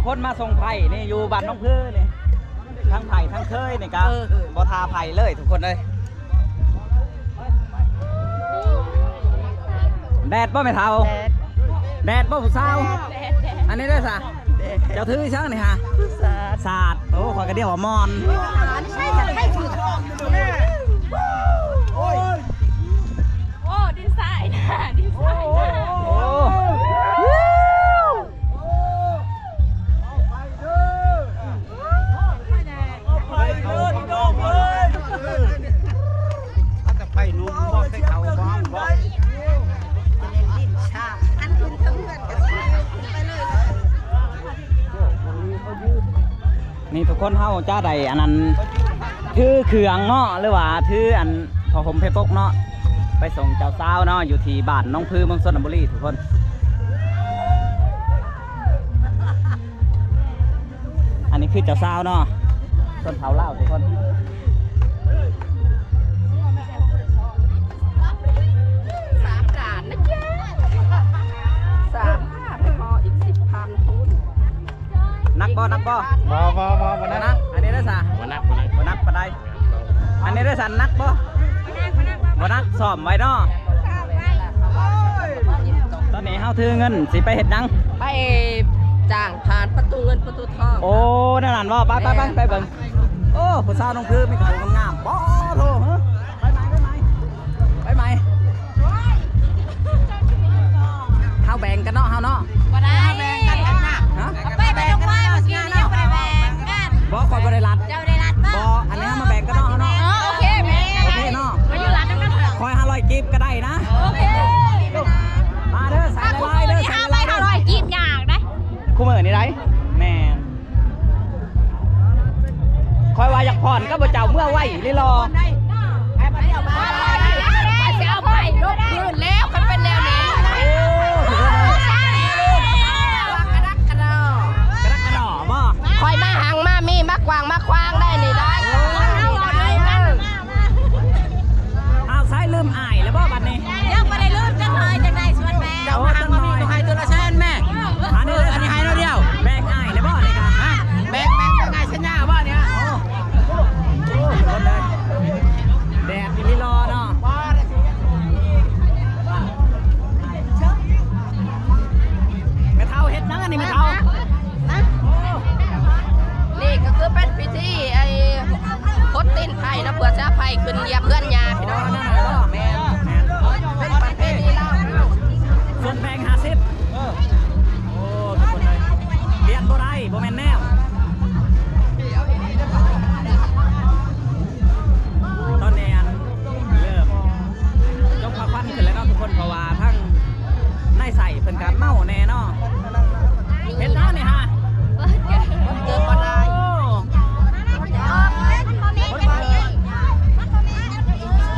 ຄົນມາສົ່ງໄພ້ນີ້ຢູ່ບ້ານໜອງຜືນີ້ ທັງໃຜທັງເຄີຍນີ້ກະ ເອີ ບໍ່ຖ້າໃຜເລີຍທຸກຄົນເອີຍ. ແດດບໍ່ແມ່ເຖົ້າ? ແດດ ແດດບໍ່ຜູ້ສາວ? ແດດ ແດດ ອັນນີ້ເດ້ຊະ? ແດດ ເຈົ້າຖືອີ່ຫຍັງນີ້ຫະ? ສາດ ສາດ. ໂອ້ ຂ້ອຍກະດຽວວ່າໝອນ. ໂອ້ ດິນຊາຍນະ ດິນຊາຍນະ. ໂອ້ ນີ້ທຸກຄົນ ເຮົາຈະໄດ້ອັນນັ້ນ ຖືເຄື່ອງເນາະ ຫຼືວ່າຖືອັນ ຜ້າຫົ່ມໄພປົກເນາະ ໄປສົ່ງເຈົ້າສາວເນາະ ຢູ່ທີ່ບ້ານໜອງຜື ເມືອງຊົນນະບູລີທຸກຄົນ. ອັນນີ້ຄືເຈົ້າສາວເນາະ ຊົນເຜົ່າລາວທຸກຄົນ. ສາມດານນະ ສາມດານ ພໍອີກສິບພັນພຸ້ນ. ໜັກບໍ່? ໜັກບໍ່? ບໍ່ ບໍ່ ບໍ່ ບໍ່ໜັກ. ອັນນີ້ເດີຊະ ບໍ່ໜັກ ບໍ່ໜັກ ບໍ່ໜັກປານໃດ. ອັນນີ້ເດີຊະ ໜັກບໍ່? ບໍ່ໜັກ ຊ້ອມໄວ້ເນາະ. ຕອນນີ້ເຮົາຖືເງິນຊິໄປເຮັດຫຍັງ? ໄປຈ້າງຜ່ານປະຕູເງິນປະຕູທອງ. ໂອ້ ແນວນັ້ນບໍ່? ໄປ ໄປ ໄປ ໄປເບິ່ງ. ໂອ້ ຜູ້ສາວໜອງຜືມີແຕ່ຜູ້ງາມໆ ບໍ່ໂທ້. ໄປໃໝ່ ໄປໃໝ່ ໄປໃໝ່. ເຮົາແບ່ງກັນເນາະ ເຮົາເນາະ. ບໍ່ໄດ້ ເຮົາແບ່ງກັນນະ. ຮະ? ໄປ ໄປລົງໄປ ເມື່ອກີ້ນີ້ຍັງບໍ່ໄດ້ແບ່ງກັນ. ບໍ່ ຂ້ອຍບໍ່ໄດ້ລັດ. ເຈົ້າໄດ້ລັດບໍ່? ບໍ່ ອັນນີ້ເຮົາມາແບ່ງກັນເນາະ ເຮົາເນາະ. ເອີ ໂອເຄ ແບ່ງ ໂອເຄເນາະ. ມາຢູ່ລັດນຳກັນ. ຂ້ອຍຫ້າຮ້ອຍກີບກະໄດ້ນະ. ໂອເຄ ມາເດີ ໃສ່ຫຼາຍໆເດີ ໃສ່ຫຼາຍໆເດີ. ຫ້າຮ້ອຍກີບຍາກເດ້ ຄູ່ມື້ນີ້ໄດ໋. ແມ່ນ. ຂ້ອຍວ່າຢາກຜ່ອນກັບເຈົ້າເມືອໄວລີລໍ. ຂ້ອຍຊິເອົາໄປລົບຄືນແລ້ວ ຄັນເປັນແນວນີ້. ໂອ້ ກະດັກກະດໍ ກະດັກກະດໍບໍ່? ຂ້ອຍມາຫັງມາມີ ມາກວ້າງມາຂວາງໄດ້ນີ້ໄດ໋. ໂອ້ ອ້າວ ໃສລືມອ້າຍແລ້ວບໍ່ບັດນີ້? ຍັງບໍ່ໄດ້ລືມ ຈັກໜ້ອຍຈັ່ງໄດ້ຊວນແມ່. ເຈົ້າມາຫາມາມີ ຕ້ອງໃຫ້ເທື່ອລະແສນແມ່. ອັນນີ້ ອັນນີ້ໃຫ້ໜ້ອຍດຽວ. ແບ່ງອ້າຍແລ້ວບໍ່ນີ້ກະ? ຮະ? ແບ່ງ ແບ່ງ ແບ່ງອ້າຍສັນຍາບໍ່ນີ້? ໂອ້ ໂອ້ ທຸກຄົນເອີຍ ແດດອີ່ຫຼີຫຼໍ່ເນາະ. ແມ່ເຖົ້າເຮັດຫຍັງອັນນີ້ແມ່ເຖົ້າ? ນີ້ກະຄືເປັນພິທີ ໄອ້ ຂົດຕີນໄພ້ນະ ເພື່ອຊິເອົາໄພ້ຂຶ້ນຢຽບເຮືອນຍ່າພີ່ນ້ອງ. ອໍ ນັ້ນແຫຼະ. ແມ່ນ ແມ່ນ ເປັນປະເພນີລາວ. ສ່ວນແບ່ງຫ້າສິບ. ເອີ ໂອ້ ທຸກຄົນເອີຍ ປ່ຽນບໍ່ໄດ້ ບໍ່ແມ່ນແນວ. ຕອນນີ້ອັນ ເລີ່ມຍົກພາຂວັນຂຶ້ນແລ້ວເນາະທຸກຄົນ ເພາະວ່າທັງນາຍໄຊເພິ່ນກະເມົາແດ່ເນາະ. ເຮັດແນວນີ້ຫະ ເກີດບໍ່ໄດ້.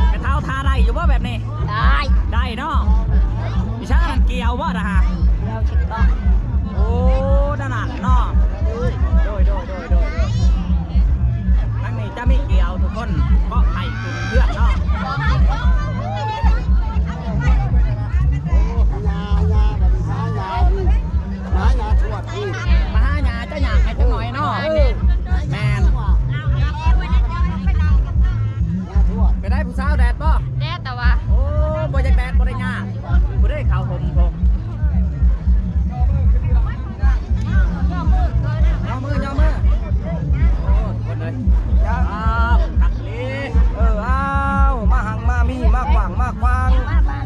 ແມ່ເຖົ້າ ທ່າໄດ້ຢູ່ບໍ່ແບບນີ້? ໄດ້ ໄດ້ເນາະ. ອີ່ຫຍັງນັ້ນ ກ່ຽວບໍ່ນະຫະ? ໂອ້ ນັ້ນເນາະ. ໂດຍ ໂດຍ ໂດຍ ໂດຍ. ທາງນີ້ຈະມີກ່ຽວທຸກຄົນ ເກາະໄຜ່ຂຶ້ນເຮືອນເນາະ. ມາຫາຍ່າ ເຈົ້າຍ່າງໃຫ້ຈັກໜ້ອຍເນາະ. ເອີ ແມ່ນ. ເປັນໃດຜູ້ສາວ ແດດບໍ່? ແດດແຕ່ວ່າ. ໂອ້ ບໍ່ຢາກແດດ ບໍ່ໄດ້ຍາກ. ຜູ້ໃດເຂົ້າຫົ່ມ ຍໍມື ຍໍມື. ໂອ້ ຄົນເອີຍ ອ້າວ ຄັກອີ່ຫຼີ. ເອີ ອ້າວ ມາຫັງມາມີ ມາກວ້າງມາຂວາງ.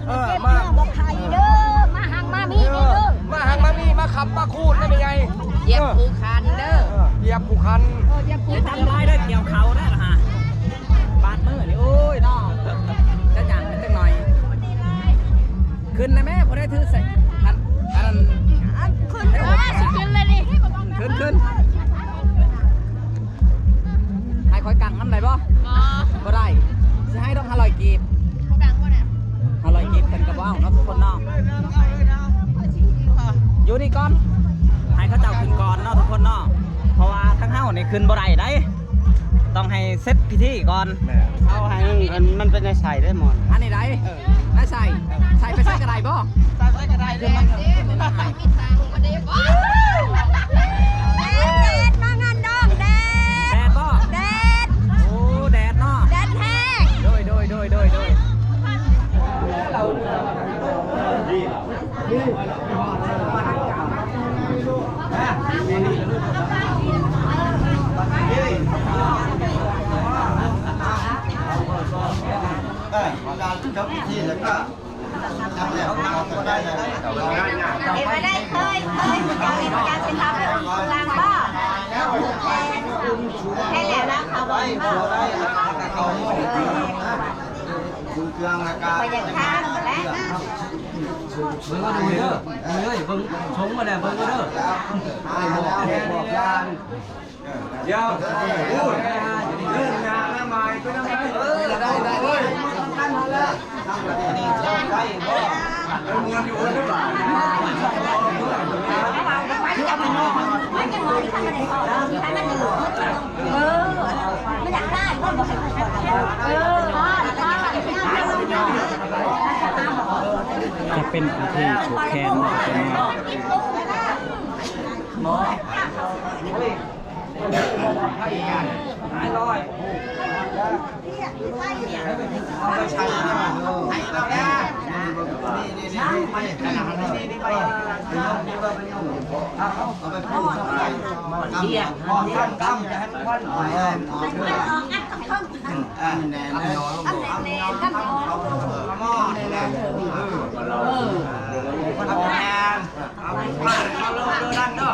ເອີ ມາບໍ່ໄຂ່ເດີ ມາຫັງມາມີເດີ. ມາຫັງມາມີ ມາຂັບມາຂູດນະແມ່ໃຫຍ່. ຢຽບພູຄັນເດີ ຢຽບພູຄັນ. ເອີ ຢາກຈັບຫຼາຍເດີ ກ່ຽວເຂົ້າໄດ້ລະຫະ. ບາດມືນີ້ ໂອ້ຍເນາະ ຈະຫຍັງຈັກໜ້ອຍ. ຂຶ້ນນະແມ່ ຜູ້ໃດຖືໃສ່ ອັນ ອັນນັ້ນ ອັນຂຶ້ນ ເອີ ຊິຂຶ້ນເລີຍນີ້. ຂຶ້ນ ຂຶ້ນ. ໃຫ້ຂ້ອຍກັງນຳໄດ້ບໍ່? ບໍ່ ບໍ່ໄດ້. ຊິໃຫ້ດອກຫ້າຮ້ອຍກີບ. ບໍ່ກັງບໍ່ນະ. ຫ້າຮ້ອຍກີບເພິ່ນກະບໍ່ເອົາເນາະທຸກຄົນເນາະ. ຢູ່ນີ້ກ່ອນ ໃຫ້ເຂົາເຈົ້າຂຶ້ນກ່ອນເນາະທຸກຄົນເນາະ. ເພາະວ່າທາງເຮົານີ້ຂຶ້ນບໍ່ໄດ້ໃດ໋. ຕ້ອງໃຫ້ເສັດພິທີກ່ອນ. ແມ່ນ ເອົາໃຫ້ມັນ ມັນເປັນນາຍໄຊເດ້ໝໍ. ອັນນີ້ໃດ໋? ເອີ ນາຍໄຊ ໃສ່ໄປໃສກະໄດ້ບໍ່? ໃສ່ໄປໃສກະໄດ້ເດ້. ຄືມັນ ມີຕັງບໍ່ໄດ້. ເອີ ເວລາຈົບພິທີແລ້ວກໍ ເຮັດໄວ້ໄດ້ ເຄີຍ ເຄີຍ ເຈົ້າເຮັດ ເຈົ້າຊິທຳໃຫ້ອົງສຸລາງບໍ່? ໃຫ້ແລ້ວນະ ເຂົາບອກ ເອີ ຂ້ອຍຢາກຖາມແຫຼະ ເບິ່ງເດີ ເບິ່ງເດີ ເບິ່ງຊົງມາແລ້ວ ເບິ່ງເດີ ດຽວ ໂອ້ຍ ເລື່ອງງານນະໝາຍເປັນຈັ່ງໃດ? ເອີ ໄດ້ ໄດ້ ໄດ້ ໄດ້ບໍ່? ໄປມ່ວນຢູ່ພຸ້ນຫຼືເປົ່າ? ເອີ ມັນຢາກໄດ້ບໍ່? ເອີ ຈະເປັນພິທີຜູກແຂນເນາະ ເປັນ ເອົາໄປ ເອົາລົງເດີນັ້ນເດີ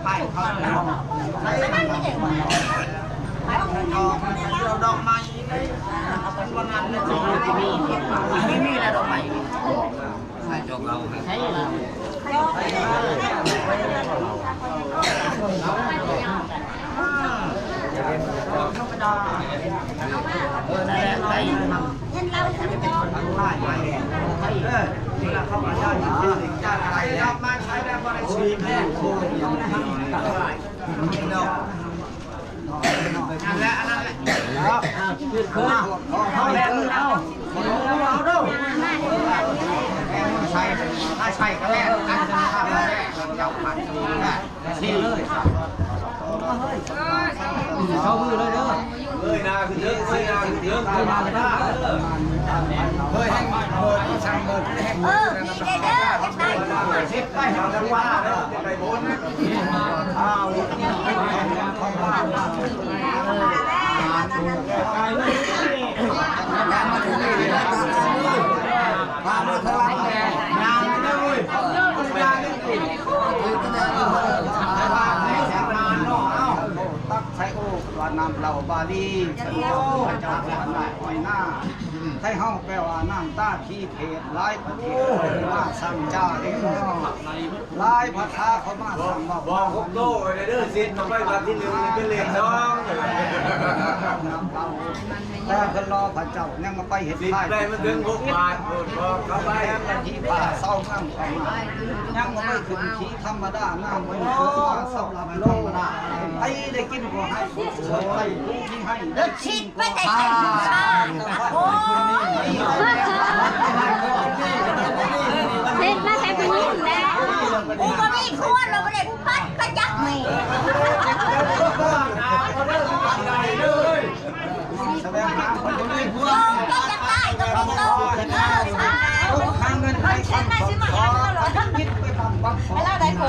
ໄປ ເອົາ ເອົາດອກໄມ້ນີ້ໄດ້ ມັນບໍ່ນັ້ນເລີຍ ມີ ມີແລ້ວດອກໄມ້ນີ້ ໃສ່ຈອກເຮົາ ໃສ່ລາວ ເອີ ນັ້ນແຫຼະ ໄປ ເອີ ເວລາເຂົ້າມາໄດ້ ຈາກໄປແລ້ວ ມາໃຊ້ແລ້ວບໍ່ໄດ້ສີແພງ ອັນນັ້ນແຫຼະ ອັນນັ້ນແຫຼະ ເອົາ ເອົາ ເອົາ ໃສ່ ໃສ່ກະແລກ ອັນນັ້ນແຫຼະ ເຈົ້າພັນ ນີ້ເລີຍ ເຊົາມືເລີຍເດີ ເງີຍໜ້າຂຶ້ນເທີງ ເງີຍໜ້າຂຶ້ນເທີງ ເງີຍໜ້າຂຶ້ນເທີງ ເອີ ພີ່ເດີ ເຮັດໄດ້ ເຮັດໄດ້ ເອົາ ພາມາເຖິງນີ້ ພາມາເຖິງຫຼັງແດ່ ຍ່າງເດີເວີຍ ຕັກໃສ່ໂອກວ່ານ້ຳເຫຼົ້າບາລີ ສະເໜີພະເຈົ້າວ່ານ້ຳອ້ອຍນາ ໄທເຮົາແປວ່ານ້ຳຕາຄີເທດ ຫຼາຍປະເທດມາສັ່ງຈາເດ້ ຫຼາຍພາສາເຂົ້າມາສັ່ງເວົ້າ ບອກຫົກໂຕໄວ້ເດີ ສິດເຂົ້າໄປບາດທີໜຶ່ງເປັນເລກສອງ ແຕ່ເພິ່ນລໍພະເຈົ້າ ຍັງມາໄປເຮັດ ສິດໄປມັນເຖິງຫົກບາດ ບອກເຂົ້າໄປ ທີ່ພາເຊົາເມືອງເຂົ້າມາ ຍັງມາໄປຂຶ້ນຂີ່ທຳມະດາ ນຳໄປເກີດມາສຳລັບທຳມະດາ ໃຜໄດ້ກິນກໍໃຫ້ ໃຫ້ຜູ້ທີ່ໃຫ້ໄດ້ກິນ ໄປໃສ່ໃສ່ຜູ້ຊາຍ ໂອ້ຍ ເຮັດມາແຕ່ຜູ້ຍິງແຫຼະ ກູກໍມີຄົວແລ້ວບໍ່ໄດ້ພັດປະຈັກນີ້ ສະແຫວງຫາຄົນບໍ່ມີຜົວ ໂອ້ຍ ຢາກໄດ້ກໍບໍ່ຕ້ອງ ເອີ ສາທຸ ຫາເງິນໃຫ້ຄົນສອງ ຄິດໄປຕາມຄວາມ ແລ້ວໄດ້ໂຄ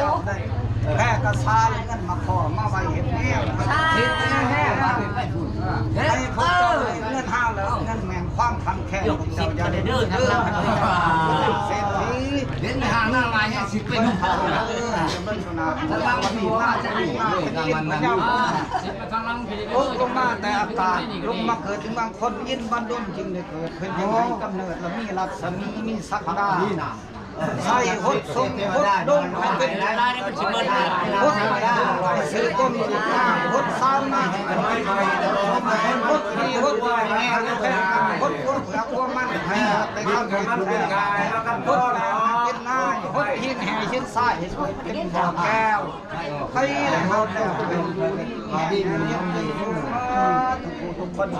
ແຜ່ກະຊາຍເງິນມາຂໍມາໄວ້ເຮັດແນວ ສາທຸ ໃຫ້ພວກເຈົ້າໄດ້ເງິນຫ້າຮ້ອຍ ເງິນແມ່ນຄວາມຄຳແຂງ ພວກເຈົ້າຢ່າໄດ້ເດີ ເສດຖີ ເຫັນຫ້າງນາງລາຍແຮງສິໄປນຸ່ງເຂົາ ເອີ ເບິ່ງໂຕໜ້າ ລະວັງທີ່ວ່າຈະມີມາເປັນອີກ ຕົກລົງມາແຕ່ອາກາດ ລົງມາເກີດເມືອງຄົນອິນບັນດົນ ຈຶ່ງໄດ້ເກີດເປັນ ຈຶ່ງໃຫ້ກຳເນີດ ແລະ ມີລັດສະໝີ ມີສັກດາ ໃສ່ຫົດສົງຫົດດົງໃຫ້ເປັນ ຫົດສືບຄົນສືບນາງ ຫົດສາວນາງ ຫົດດີຫົດງາມ ຫົດຄົວເຜືອກຄົວມັນ ໃຫ້ໄດ້ຄຳເປັນຫົດນາງເປັນນາຍ ຫົດຫີນແຫ່ຫີນຊາຍ ໃຫ້ເປັນບໍ່ແກ້ວ ໃຫ້ໄດ້ຮັບແລ້ວ ດີ ດີ ດີ ທຸກຄົນ ປັດ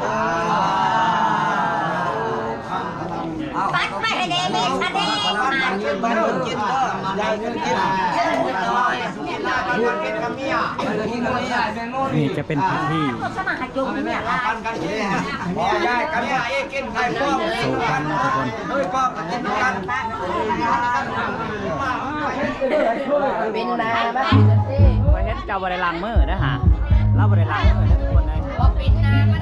ໄປໃຫ້ແດ່ ແມ່ຊະແດ່ ກິນເດີ ຢາຍເງິນກິນ ນີ້ຈະເປັນພິທີ ສະມາຫາຈົມເນຍ ປັນກັນກິນ ຢາຍກັນເນຍ ເອ ກິນໄດ້ ສູ້ກັນທຸກຄົນ ໂດຍຄວາມກິນກັນ ເປັນນາມາກິນເດ້. ຂ້ອຍເຫັນເຈົ້າບໍ່ໄດ້ລ້າງມືເດ້ຫາ ລາວບໍ່ໄດ້ລ້າງມືເດ້ທຸກຄົນເອີຍ. ບໍ່ເປັນນາມາ